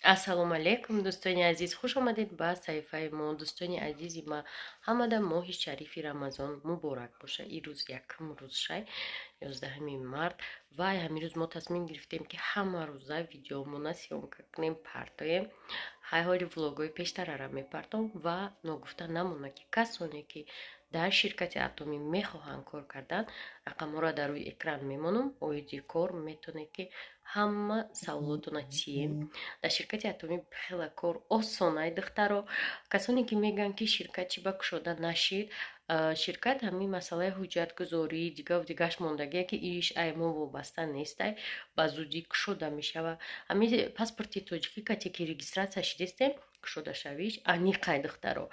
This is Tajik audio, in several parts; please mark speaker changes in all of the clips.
Speaker 1: Ассалому алайкум, дӯстони азиз, хуш омадед ба саҳифаи мо. Дӯстони азизи ма, ҳамада моҳи шарифи Рамазон муборак боша. Ин рӯз якум рӯз шай, 11 март, ва ҳамин рӯз мо тасмим гирифтем, ки ҳама рӯза видеомона съёмка кунем, партоем. Ҳай, ҳоли влогҳои пештарара мепартом. Ва ногуфта намона, ки касоне ки дар ширкати Атомӣ мехоҳанд кор кардан, рақамҳоро дар рӯи экран мемонам. Оиди кор метавонед, ки ҳама саволотона тием. Дар ширкати Атомӣ хела кор осонай, духтаро. Касоне ки мегӯянд, ки ширкат чӣ ба кушода нашид, ширкат ҳамин масъалаи ҳуҷҷатгузорӣ, дигаву дигаш мондагие, ки иш ай мо вобаста нестай, ба зудӣ кушода мешава. Ҳамин паспорти тоҷикӣ кате ки регистрация шидестем, кушодашавиш аниқай, духтаро.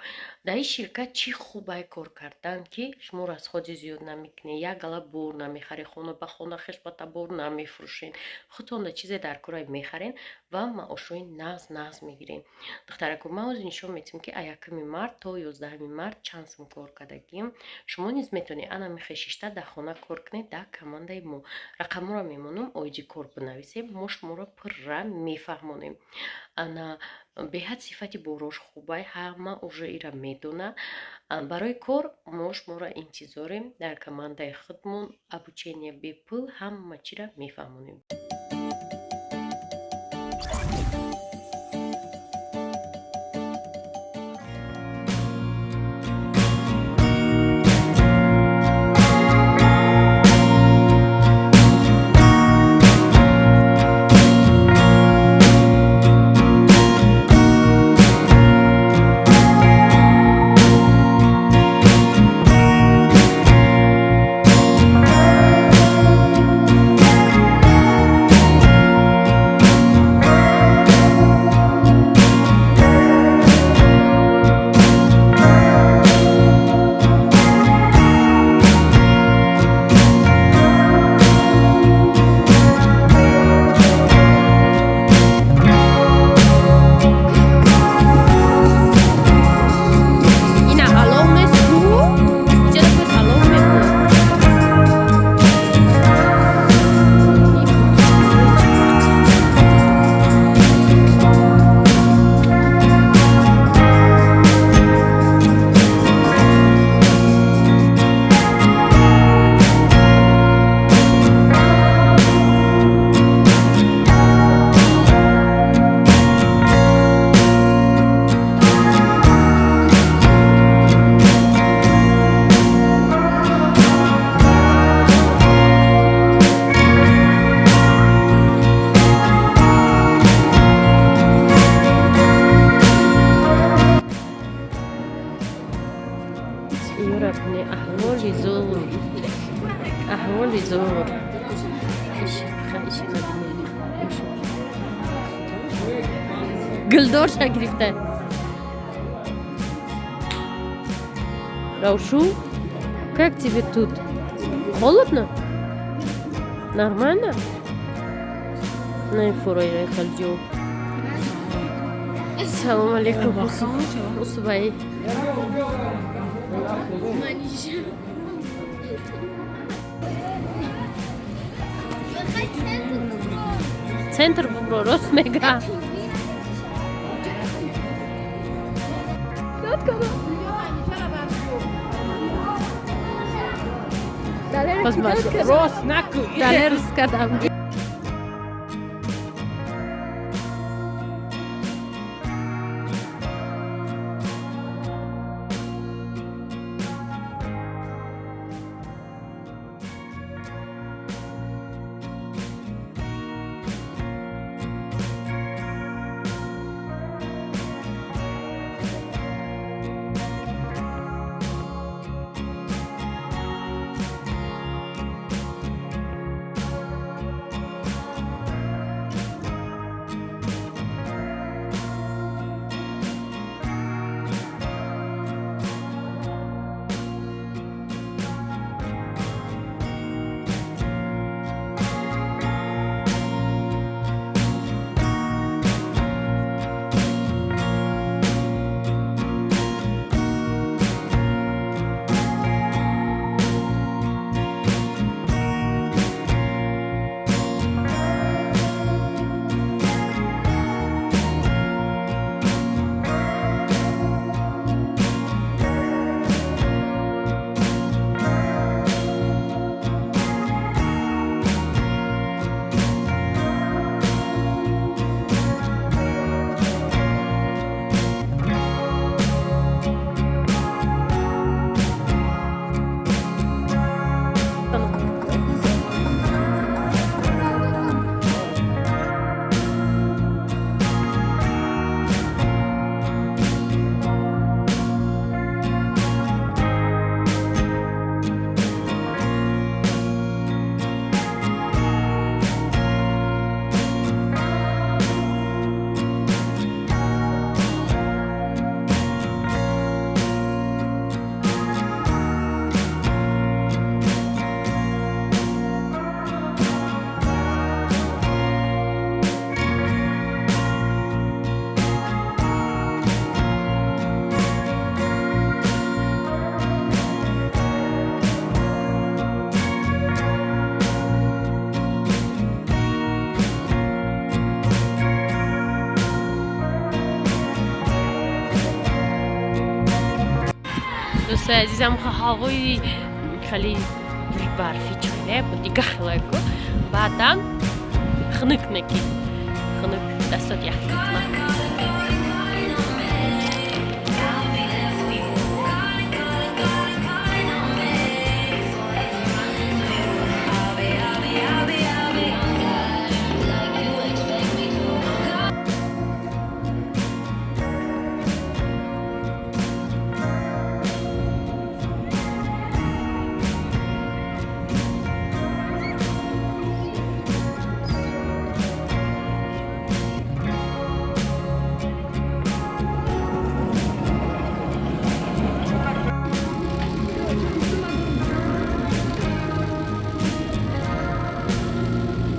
Speaker 1: Дар ин ширкат чӣ хубай кор кардан, ки шумо расходи зиёд намекунед, як гала бор намехаред, хона ба хона хешбата бор намефурӯшед, худтонда чизе дар корай мехарен ва маошҳои нағз нағз мегирен. Духтарако, ман ҳозир нишон медиҳам, ки а 1 март то 11 март чанд сум кор кардагим. Шумо низ метавонед ана мехешишта дар хона кор кунед дар командаи мо. Рақамҳоро мемонам, оиди кор бинависем, мо шуморо пурра мефаҳмонем. Ана беҳад сифати борош хубай, ҳама уже ира медона. Барои кор мо шуморо интизорем дар командаи худмон. Обучение бепул, ҳама чиро мефаҳмонем. Аҳволи зур, аҳволи зур. Гулдорша гирифта. Раушу, как тебе тут? Холодно? Нормально? Наифурои халҷо. Салому алейкум, усубаи. Центр бубро, рост мега.
Speaker 2: Рост наку.
Speaker 1: Далер кардам. Дӯстои азизам, ҳавои хеле барфи чойне дига хелайку. Баъдан хунук неки. Хунук дастот ях мекунад.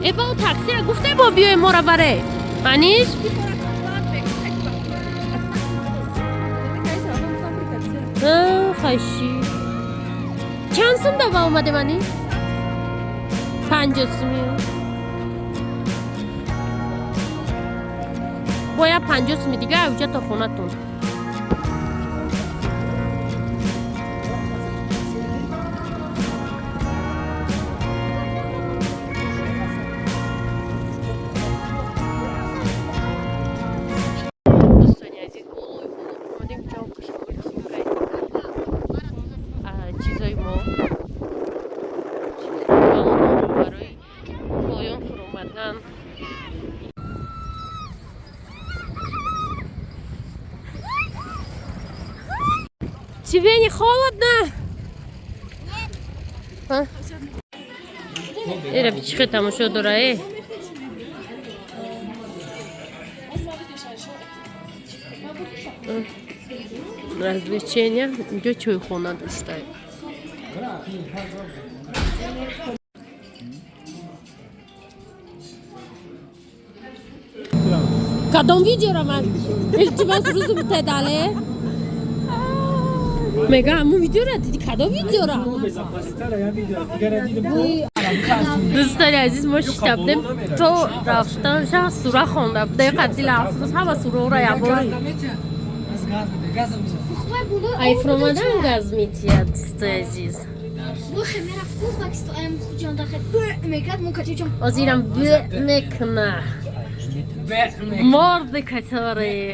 Speaker 1: Эба таксира гуфте бо биёем мора баре. Маниш? Хайши. Чанд сум дава омаде маниш? 50 суми. Бояд 50 суми дига уҷа то хонатон. Тебе не холодно? Нет. Эра бичихе тамошо дора, э? Развлечения. Инҷо чойхона доштай. Кадом видеора ман? Илтимос рӯзу битедале? Мега, ҳамун видеора диди? Кадом видеора? Дӯстони азиз, мо шита будем то рафтан шаҳ сура хонда будем. Қадди лафз ҳама сураро ябори. Айфромадан газ метиҳад, дӯстои азиз. Озирам б мекуна. Морды которые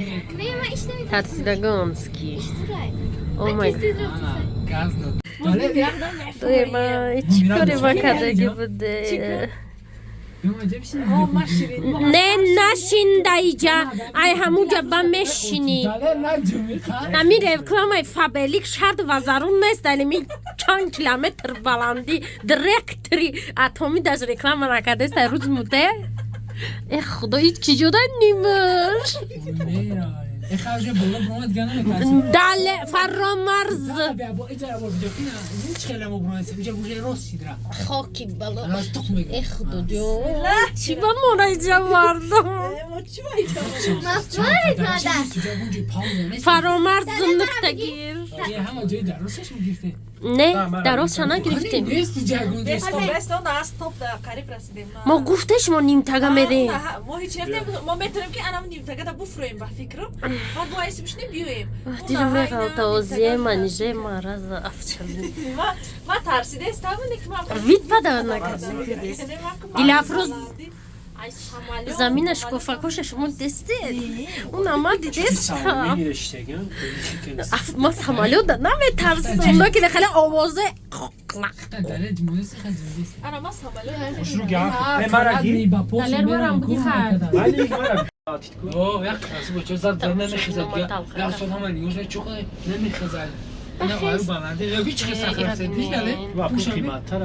Speaker 1: тарсидагонский. О май гад. Чӣ коре ма кардаги буде? Не нашинда иҷа, ай ҳамуҷа ба мешинӣ. Ами рекламаи Фабелик шарт ва зарур нест, алими чанд километр баландӣ директори атомӣ даже реклама накардест, ай рӯз муде. Э худо, ҳеҷ чӣ ҷода нимаш. Дале фаромарз. Хоки бало. Э худо ҷон. Чӣ ба мора иҷа мардум? Фаромарз нуқтагир. Не, дарозша нагирифтем. Мо гуфте шумо нимтага мерем.
Speaker 2: Мо метавонем ки анам нимтагада буфурем ба фикрам. Баъд бо айси бишнем биёем.
Speaker 1: Дилам меғалта озе маниже мараза афчами.
Speaker 2: Ма тарсидестам ки ма
Speaker 1: вид бада накард. Дилафрӯз замина шкофакоша шумо дестед. Он ама дидест. Ма самолёта наметарсам. Ноки хеле овозе.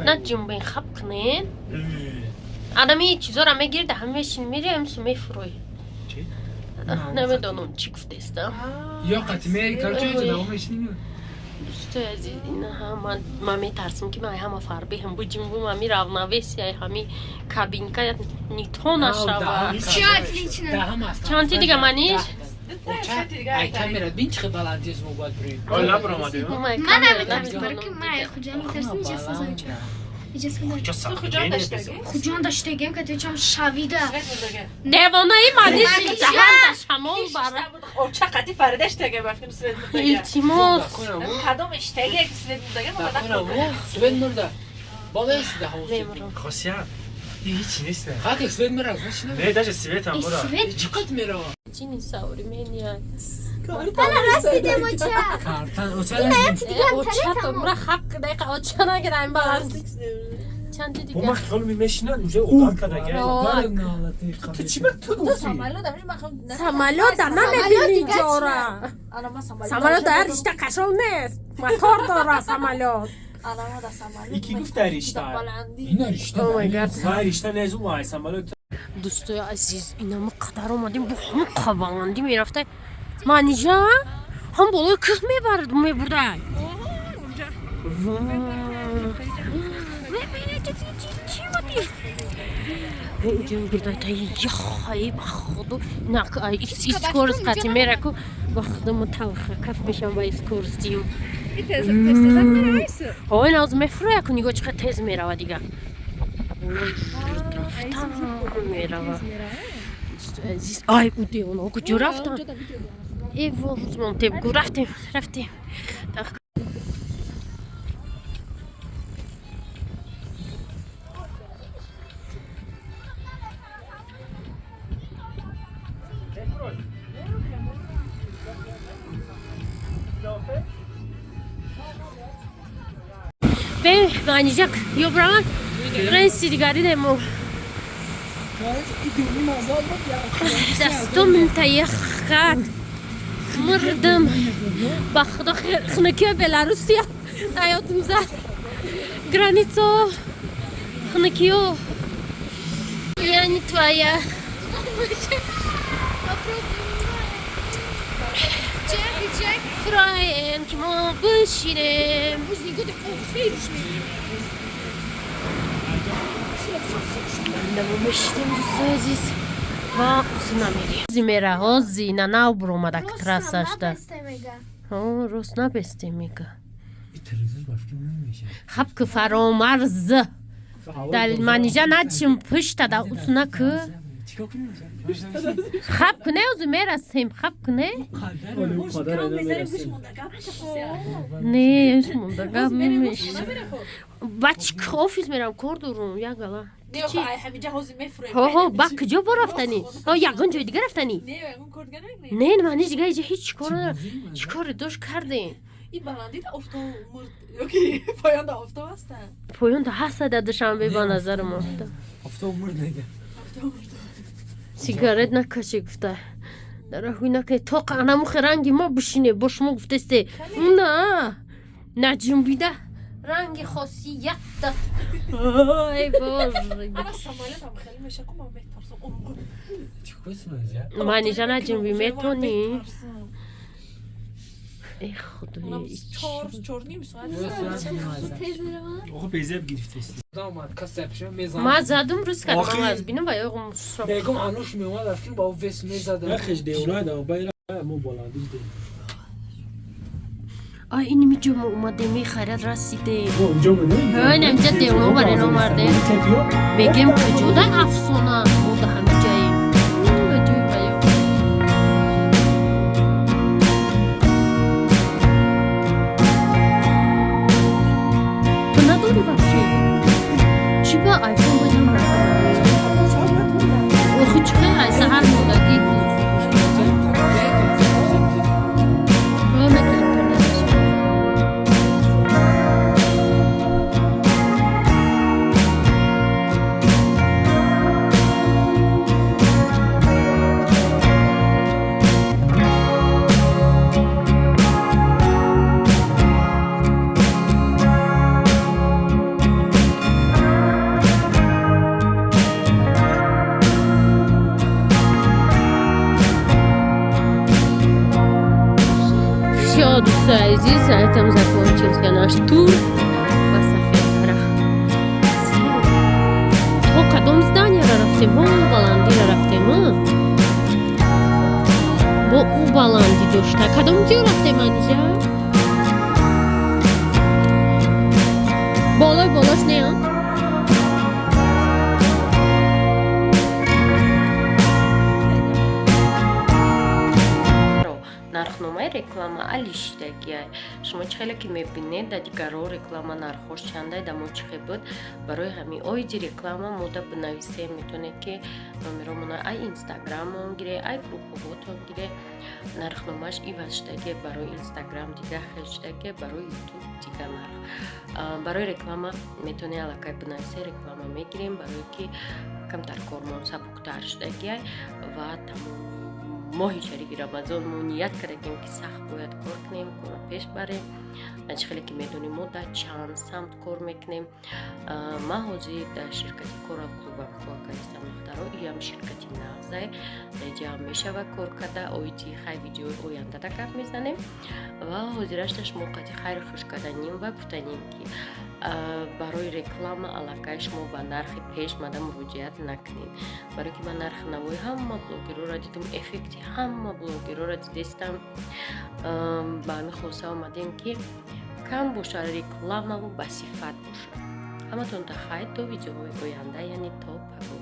Speaker 1: На ҷумбен хаб кунед. Адами чизора мегирда, ҳамешин мери, ҳамсу мефурӯй. Намедонам чӣ гуфтестам.
Speaker 3: Ё қати мери, короче, давом мешинем.
Speaker 1: Дӯстои азиз, ина ҳама ман метарсам ки ман ҳама фарбеҳам буҷимбум, ҳами равновесия, ҳами кабинка нито нашава. Чанти дига маниш?
Speaker 3: Ай камера бин чӣ баландӣ мо бояд бурем.
Speaker 4: Ман наметарсам, барои ман хуҷа метарсам, Хуҷон даштагем, ки чам шавида.
Speaker 1: Девонаи маниш ҷаҳанда шамол бара.
Speaker 2: Оча қати Фарида иштага бафтим свет мурдага.
Speaker 1: Илтимос.
Speaker 2: Кадом иштага ки свет мурдага мо
Speaker 3: свет мурда. Бо меиста ҳавос.
Speaker 5: Хосият. Ҳеҷ нест.
Speaker 3: Хаки свет мера, значит
Speaker 5: не. Даже свет ҳам мура.
Speaker 3: Чӣ қад мера?
Speaker 1: Чӣ нисаври меня.
Speaker 4: Ана расидем оча.
Speaker 3: Картан оча.
Speaker 1: Оча то мура хап дақиқа оча нагирам баланд. Чанд дига.
Speaker 5: Бо ман хиёл мешинад уже удар кардага. Ту чӣ ба ту гуфтӣ?
Speaker 1: Самолёт да намебини ҷора. Самолёт дар ришта қашол нест. Мотор дора самолёт.
Speaker 5: Ики гуфт дар ришта.
Speaker 3: Ина ришта.
Speaker 1: Oh my God.
Speaker 5: Ва ришта не зу ай самолёт.
Speaker 1: Дӯстои азиз, инама қадар омадем, бо ҳамон қабаландӣ мерафта. Манижа ҳам болои кӯҳ мебард, мебурда. Скорость қати мераку ба худо талха каф мешам ба скоростью. Ой, наз мефурая ку нигоҳ чӣ қадр тез мерава дига. Рафтан мерава. Азиз, ай, у девона куҷо рафтан? Э, во, рӯзмон тебгу рафтем, рафтем. Бе, Манижак, ё браван, рейси дигари демо. Дастум ях кард. Мурдам. Ба худо хунукиё Беларусия наёдум зад. Границо хунукиё. Я не твоя. Фраен ки мо бишинем. Мо мешинем, дӯстои азиз, ва узу намерем. Зимера ҳозина нав буромадак трассашда. Рост набестем мега. Хаб ки фаромарз. Дар Манижа начим пуштада усуна ку. Хаб куне узу мерасем, хаб куне? Не, монда гап намеша. Ба чӣ офис мерам, кор дорум, як гала. Ҳо, ба куҷо бо рафтанӣ? Ҳо, ягон ҷои дига рафтанӣ? Не, маниш дига иҷа ҳеҷ чӣ кор надорам. Чӣ коре дошт кардем?
Speaker 2: Ин баландида офтоб мурд ёки поёнда офтоб ҳаста?
Speaker 1: Поёнда ҳаста дар Душанбе ба назарам офтоб.
Speaker 3: Офтоб мурд нега.
Speaker 1: Сигарет накаши гуфта. Дар ҳуй накунед. То анамухи ранги мо бишине, бо шумо гуфтесте. На, наҷунбида ранги хосиятда. Ой, боже.
Speaker 2: Ана самолётам хеле меша ку ман метарсам.
Speaker 1: Манижа наҷунби метонӣ? Эй худои.
Speaker 2: 4-4:30 соат.
Speaker 5: Охо безеб гирифтест.
Speaker 1: Ман задум рӯз кардам аз бинам ва ёғум.
Speaker 3: Мегум ануш меомад рафтим ба вес мезадам.
Speaker 5: Яхеш девона да байра мо баландиш дем.
Speaker 1: Ай, иними ҷо мо омадем, мехайрат расидем.
Speaker 5: Унҷо монем?
Speaker 1: Ҳа, инамҷа девона барен омардем. Мегем куҷода афсона? Мо да ҳами ҷаем. Ҷои баё. Ту надори вообще? Чӣ ба айфон бозам охи чӣ хел ай саҳар мондагӣ ку. Всё, дӯстои азиз, на этом закончился наш тур ба Сафедгара. То кадом зданияро рафтем? Ҳо, баландиро рафтем, бо ӯ баландӣ дошта. Кадом ҷо рафтем, Манижа? Болои болош не, а? Реклама алишидагиай. Шумо чӣ хеле ки мебинед, дар дигарҳо реклама нархош чандай, дар мо чӣ хел буд. Барои ҳамин оиди реклама мода бинависем, метавонед, ки номеромона ай Инстаграмон гире, ай группаҳотон гире. Нархномааш иваз шудагие: барои Инстаграм дига хел шудагие, барои Ютуб дига нарх. Барои реклама метавонед аллакай бинависе, реклама мегирем, барое ки камтар кормон сабуктар шудагиай. Ва тамоми моҳи шарифи Рамазон мо ният кардагем, ки сахт бояд кор кунем, корро пеш барем. Чӣ хеле ки медонем, мо дар чанд самт кор мекунем. Ман ҳозир дар ширкати Корал Клубам кор кардистам, духтаро. Иам ширкати нағзай, ҷамъ мешава кор карда. Оиди хай видеои ояндада гап мезанем. Ва ҳозирашта шумо қати хайру хуш карданим ва гуфтанем, ки барои реклама аллакай шумо ба нархи пеш мада муроҷиат накунед, барое ки ман нархи навои ҳама блогерора дидум, эффекти ҳама блогерора дидестам. Ба ҳамин хулоса омадем, ки кам боша рекламаву ба сифат бошад. Ҳаматон та хайр, то видеоҳои оянда, яъне то паго.